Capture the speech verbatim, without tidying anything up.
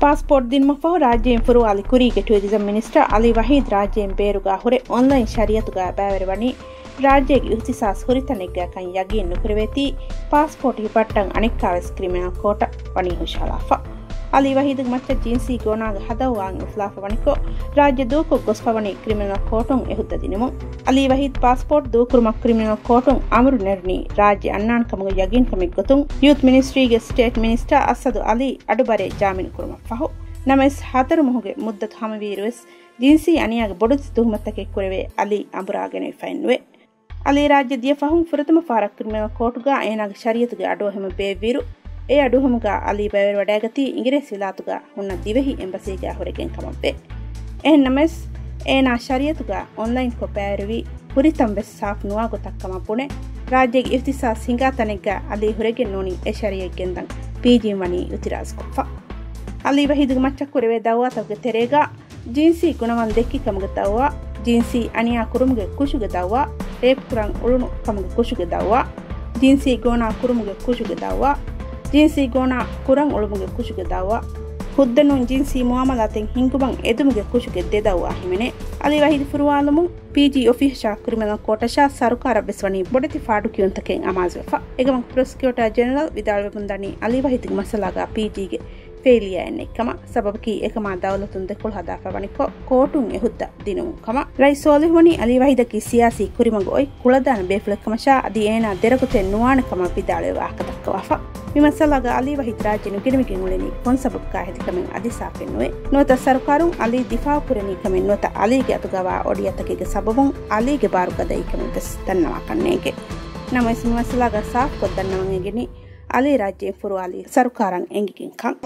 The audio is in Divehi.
ޕާސްޕޯޓް ދިނުމަށްފަހު ރާއްޖެއިން ފުރުވާލި ކުރީގެ ޓުއިރިޒަމް މިނިސްޓަރ އަލީ ވަހީދު ރާއްޖެއިން ބޭރުގާ ހުރެ އޮންލައިން ޝަރީއަތުގާ ބައިވެރިވަނީ ރާއްޖޭގެ އިހްތިސާސް ހުރި ތަނެއްގާކަން ޔަގީން ނުކުރެވޭތީ، ޕާސްޕޯޓް ހިފައްޓަން އަނެއްކާވެސް ކްރިމިނަލް ކޯޓަށް ވަނީ ހުށަހަޅާފަ. އަލީ ވަހީދުގެ މައްޗަށް ޖިންސީ ގޯނާގެ ހަދައުވާ އިން އުފުލާފަ ވަނިކޮށް، ރާއްޖެ ދޫކޮށް ގޮސްފަ ވަނީ ކްރިމިނަލް ކޯޓުން އެހުއްދަ ދިނުމުން. އަލީ ވަހީދު ޕާސްޕޯޓް ދޫކުރުމަށް ކްރިމިނަލް ކޯޓުން އަމުރު ނެރުނީ ރާއްޖެ އަންނާނެ ކަމުގެ ޔަގީންކަމެއްގޮތުން، ޔޫތު މިނިސްޓްރީގެ ސްޓޭޓް މިނިސްޓަރ އަސަދު އަލީ އަޑު ބަރޭ ޖާމިނު ކުރުމަށްފަހު. ނަމަވެސް ހަތަރު މަހުގެ މުއްދަތު ހަމަވިއިރުވެސް، ޖިންސީ އަނިޔާގެ ބޮޑެތި ތުހުމަތްތަކެއް ކުރެވޭ އަލީ އަނބުރާގެނެވިފައެއްނުވޭ. އަލީ ރާއްޖެ ދިޔަ ފަހުން ފުރަތަމަ ފަހަރަށް ކްރިމިނަލް ކޯޓުގާ އޭނާގެ ޝަރީއަތުގެ އަޑުއެހުމެއް ބޭއްވިއިރު، އެ އަޑުއެހުމުގާ އަލީ ބައިވެރިވަޑައިގަތީ އިނގިރޭސިވިލާތުގާ ހުންނަ ދިވެހި އެމްބަސީގާ ހުރެގެން ކަމަށްވޭ. އެހެންނަމަވެސް، އޭނާ ޝަރީއަތުގާ އޮންލައިންކޮށް ބައިވެރިވީ ހުރިތަން ވެސް ސާފު ނުވާ ގޮތަށް ކަމަށް ބުނެ، ރާއްޖޭގެ އިހްތިސާސް ހިނގާ ތަނެއްގާ އަލީ ހުރެގެން ނޫނީ އެ ޝަރީއަތް ގެންދަން ޕީޖީން ވަނީ އިއުތިރާޒުކޮށްފަ. އަލީ ވަހީދުގެ މައްޗަށް ކުރެވޭ ދައުވާތަކުގެ ތެރޭގާ، ޖިންސީ ގުނަވަން ދެއްކި ކަމުގެ ދައުވާ، ޖިންސީ އަނިޔާ ކުރުމުގެ ކުށުގެ ދައުވާ، ރޭޕް ކުރަން އުޅުނު ކަމުގެ ކުށުގެ ދައުވާ، ޖިންސީ ގޯނާ ކުރުމުގެ ކުށުގެ ދައުވާ، ޖިންސީ ގޯނާ ކުރަން އުޅުމުގެ ކުށުގެ ދައުވާ، ހުއްދަ ނޫން ޖިންސީ މުއާމަލާތެއް ހިންގުމަށް އެދުމުގެ ކުށުގެ ދެ ދައުވާ ހިމެނޭ. އަލީ ވަހީދު ފުރުވާލުމުން ޕީޖީ އޮފީހަށާ ކްރިމިނަލް ކޯޓަށާ ސަރުކާރަށްވެސް ވަނީ ބޮޑެތި ފާޑުކިޔުންތަކެއް އަމާޒުވެފަ. އެކަމަކު ޕްރޮސިކިއުޓާ ޖެނެރަލް ވިދާޅުވެމުންދަނީ އަލީ ވަހީދުގެ މައްސަލާގާ ޕީޖީގެ ފެއިލިއާއެއް ނެތްކަމަށް. ސަބަބަކީ އެކަމާ ދައުލަތުން ދެކޮޅު ހަދާފަ ވަނިކޮށް، ކޯޓުން އެ ހުއްދަ ދިނުމުން ކަމަށް. ރައީސް ސޯލިހު ވަނީ އަލީ ވަހީދަކީ ސިޔާސީ ކުރިމަގު އޮތް ކުޅަދާނަ ބޭފުޅެއްކަމަށާ އަދި އޭނާ ދެރަގުތެއް ނުވާނެ ކަމަށް ވިދާޅުވެ ވާހަކަ ދައްކަވާފަ. މި މައްސަލާގަ އަލީ ވަހީދު ރާއްޖެ ނުގެނެވިގެން އުޅެނީ ކޮން ސަބަބަކާ ހެދި ކަމެއް އަދި ސާފެއް ނުވޭ. ނުވަތަ ސަރުކާރުން އަލީ ދިފާއު ކުރަނީ ކަމެއް ނުވަތަ އަލީގެ އަތުގަވާ އޮޑިއަތަކެއްގެ ސަބަބުން އަލީގެ ބާރު ގަދައީ ކަމެއް ވެސް ދަންނަވާކަށް ނޭނގެ. ނަމަވެސް މި މައްސަލާގަ ސާފުކޮށް ދަންނަވަން އެނގެނީ އަލީ ރާއްޖެއިން ފުރުވާލީ ސަރުކާރަށް އެނގިގެން ކަން.